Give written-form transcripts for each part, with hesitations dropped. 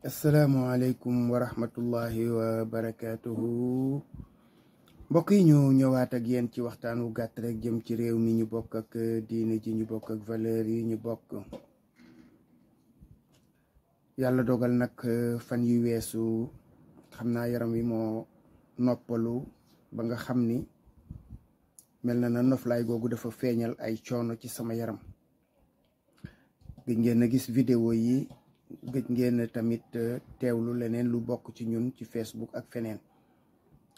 asalaamaaleykum wa rahmatullahi wa barakaatuhu mbokk yi ñu ñëwaat ak yéen ci waxtaan wu gàtt rek jëm ci réew mi ñu bokk ak diine ji ñu bokk ak valeur yi ñu bokk. yàlla dogal nag fan yu weesu xam naa yaram wi moo noppalu ba nga xam ni mel na noflaay googu dafa feeñal ay coono ci sama yaram. gëj ngeen a gis vidéo yi, gëj ngeen tamit teewlu leneen lu bokk ci ñun ci Facebook ak feneen,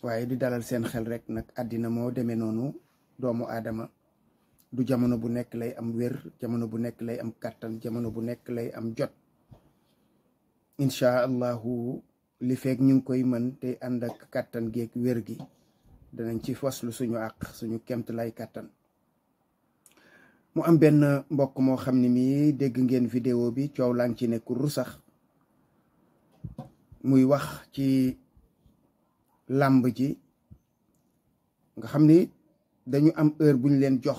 waaye di dalal seen xel rek nag àddina moo demee noonu. doomu aadama du jamono bu nekk lay am wér, jamono bu nekk lay am kàttan, jamono bu nekk lay am jot. incha allahu li feek ñu ngi koy mën te ànd ak kàttan geeg wér gi danañ ci faslu suñu àq suñu kemt lay kàttan. mu am benn mbokk moo xam ne mii dégg ngeen vidéo bi, coow laa ngi ci nekk ru sax muy wax ci làmb ji nga xam ni dañu am heure bu ñu leen jox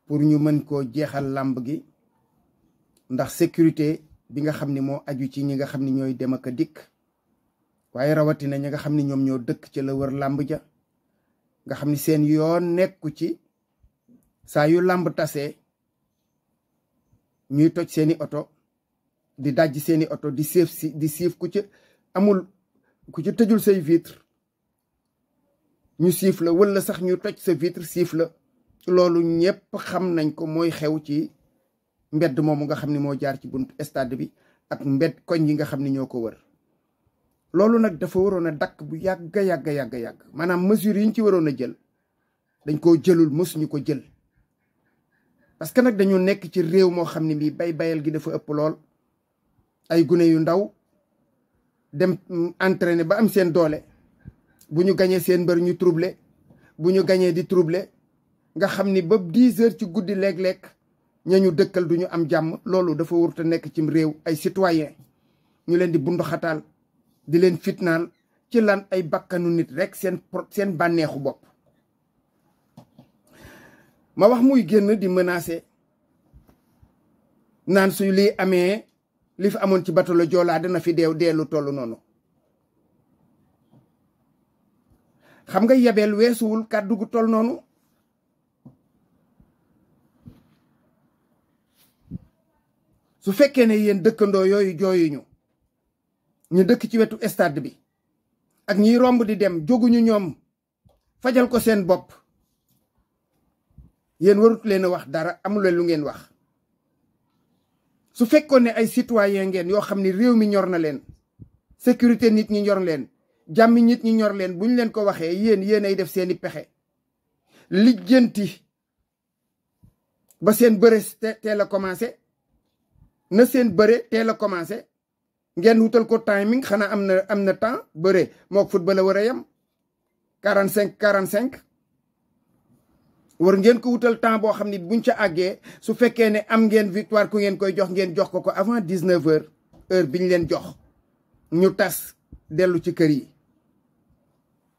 pour ñu mën koo jeexal làmb gi ndax sécurité bi nga xam ni moo aju ci ñi nga xam ni ñooy dem ak a dikk, waaye rawatina ñi nga xam ni ñoom ñoo dëkk ci la wër làmb ja nga xam ni seen yoon nekku ci saa yu làmb tasee ñuy toj seeni oto, di dajj seeni oto, di siif ku ci amul ku ci tëjul say vitre ñu siif la, wala sax ñu toj sa vitre siif la. loolu ñépp xam nañ ko, mooy xew ci mbedd moomu nga xam ni moo jaar ci buntu stade bi ak mbedd koñ yi nga xam ni ñoo ko wër. loolu nag dafa waroon a dakk bu yàgg. maanaam mesures yi ñu ci waroon a jël dañ koo jëlul, mësuñu ko jël. parce que nag dañu nekk ci réew moo xam ne bii bayal gi dafa ëpp lool. ay gune yu ndaw dem entraîner ba am seen doole, bu ñu gañee seen mbër ñu troublé, bu ñu gañee di troublé, nga xam ni ba 10 heures ci guddi léeg-léeg ñañu dëkkal duñu am jàmm. loolu dafa warut a nekk cim réew. ay citoyen ñu leen di bundu xataal, di leen fitnaal ci lan? ay bakkanu nit rek, seen bànneexu bopp. ma wax muy génn di menacer naan su lii amee, li fi amoon ci bateau le Joola dana fi deelu tollu noonu. xam nga yebeel weesuwul kàddu gu toll noonu. su fekkee ne yéen dëkkandoo yooyu jooyuñu, ñu dëkk ci wetu stade bi ak ñiy romb di dem, jóguñu ñoom fajal ko seen bopp, yéen warut leen a wax dara, amuleen lu ngeen wax. su fekkoon ne ay citoyen ngeen yoo xam ne réew mi ñor na leen, sécurité nit ñi ñor leen, jàmmi nit ñi ñor leen, buñ leen ko waxee yéen ay def seeni pexe lijjanti ba seen bëre teel a commencé. na seen bëre teel a commencé, ngeen wutal ko timing. xanaa am na temps bëre mook football a war a yem 45 war ngeen ko wutal temps boo xam ne buñ ca àggee, su fekkee ne am ngeen victoire ku ngeen koy jox, ngeen jox ko avant 19 heures, heure bi ñu leen jox, ñu tas dellu ci kër yi.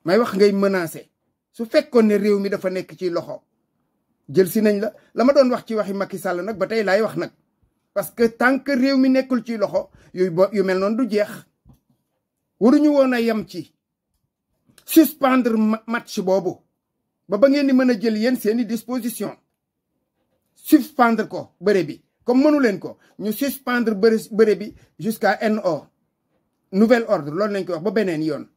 may wax ngay menacer. su fekkoon ne réew mi dafa nekk ci loxo, jël si nañ la ma doon wax ci waxi Macky Sall nag ba tey laay wax nag. parce que tant que réew mi nekkul ci loxo yu mel noonu du jeex. waruñu woon a yem ci suspendre match boobu ba ngeen di mën a jël yéen seeni disposition. suspendre ko bëre bi comme mënu leen ko, ñu suspendre bëre bi jusqu'à NO, nouvel ordre. loolu lañ koy wax ba beneen yoon,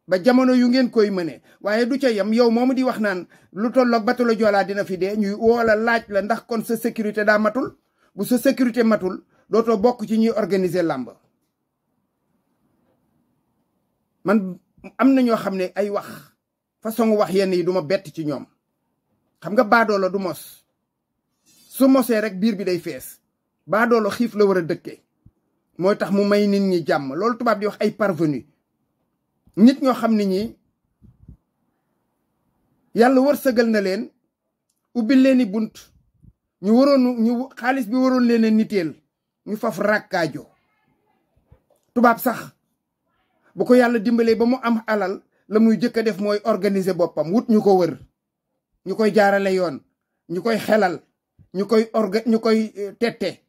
ba jamono yu ngeen koy mënee. waaye du ca yem, yow moomu di wax naan lu tolloog bateau le Joola dina fi dee, ñuy woola laaj la ndax kon sa sécurité daa matul. bu sa sécurité matul dootoo bokk ci ñuy organiser làmb. man am na ñoo xam ne ay wax façon wax yenn yi duma bett ci ñoom. xam nga baadoolo du mos, su mosee rek biir bi day fees. baadoolo xiif la war a dëkkee, mooy tax mu may nit ñi jàmm. loolu tubaab di wax ay parvenu, nit ñoo xam ne ñi yàlla wërsëgal na leen, ubbil leeni bunt, ñu xaalis bi waroon leen a niteel, ñu faf rakkaajo. tubaab sax bu ko yàlla dimbalee ba mu am alal, la muy jëkk a def mooy organiser boppam, wut ñu ko wër, ñu koy jaarale yoon, ñu koy xelal, ñu koy tette.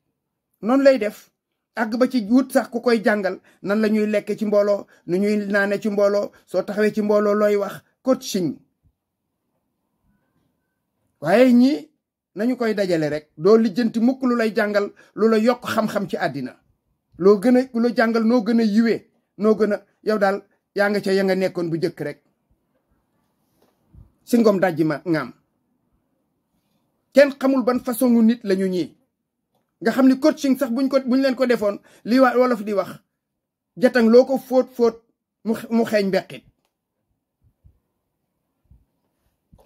noonu lay def. àgg ba ci wut sax ku koy jàngal nan la ñuy lekke ci mbooloo nu ñuy naane ci mbooloo soo taxawee ci mbooloo looy wax coaching. waaye ñii nañu koy dajale rek doo lijjanti mukk lu lay jàngal lu la yokk xam-xam ci àddina loo gën a lu la jàngal noo gën a yiwee noo gën a yow daal yaa nga ca ya nga nekkoon bu jëkk rek si ngom dajji ma ngaam kenn xamul ban façon nit lañu ñii nga xam ni coaching sax buñ leen ko defoon li wolof di wax jatang loo ko fóot mu xeeñ mbeqit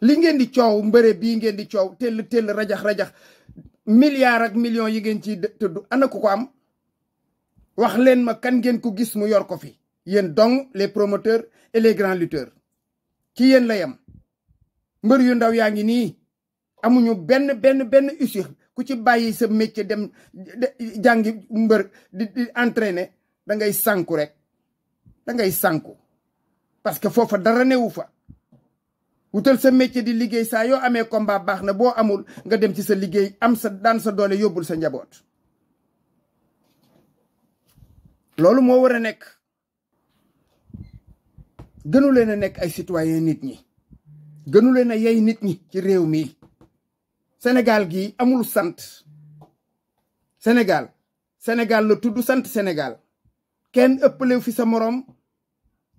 li ngeen di coow mbëre bii ngeen di coow tell rajax milliards ak millions yi ngeen ci tëdd ana ku ko am wax leen ma kan ngeen ko gis mu yor ko fi yéen dong les promoteurs et les grands lutteurs ci yéen la yem mbër yu ndaw yaa ngi nii amuñu benn usure ku ci bàyyi sa métier dem jàngi mbër di entraîner da ngay sànku rek da ngay sànku parce que foofa dara newu fa wutal sa métier di liggéey saa yoo amee combat baax na boo amul nga dem ci sa liggéey am sa daan sa doole yóbbul sa njaboot loolu moo war a nekk gënu leen a nekk ay citoyen nit ñi gënu leen a yey nit ñi ci réew mi Sénégal gi amul sant Sénégal la tudd sant Sénégal kenn ëppalew fi sa moroom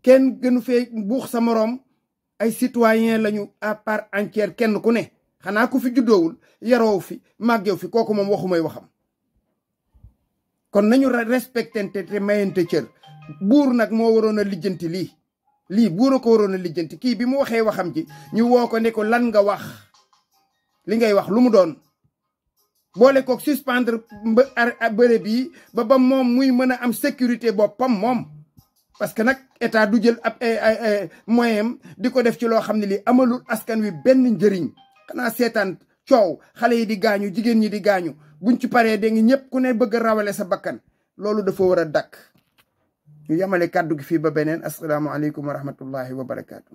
kenn gënu fee buux sa moroom ay citoyen lañu à part entière kenn ku ne xanaa ku fi juddoowul yaroo fi màggew fi kooku moom waxumay waxam kon nañu respectante te mayante cër buur nag moo waroon a lijjanti lii buur a ko waroon a lijjanti kii bi mu waxee waxam ji ñu woo ko ne ko lan nga wax li ngay wax lu mu doon boole kook suspendre bëre bii ba moom muy mën a am sécurité boppam moom parce que nag état du jël ab moyen di ko def ci loo xam ne lii amalul askan wi benn njëriñ xanaa seetaan coow xale yi di gaañu jigéen ñi di gaañu buñ ci paree da nga ñëpp ku ne bëgg a rawale sa bakkan loolu dafa war a dakk ñu yemale kàddu gi fii ba beneen asalaamaaleykum wa rahmatullahi wa barakaatu.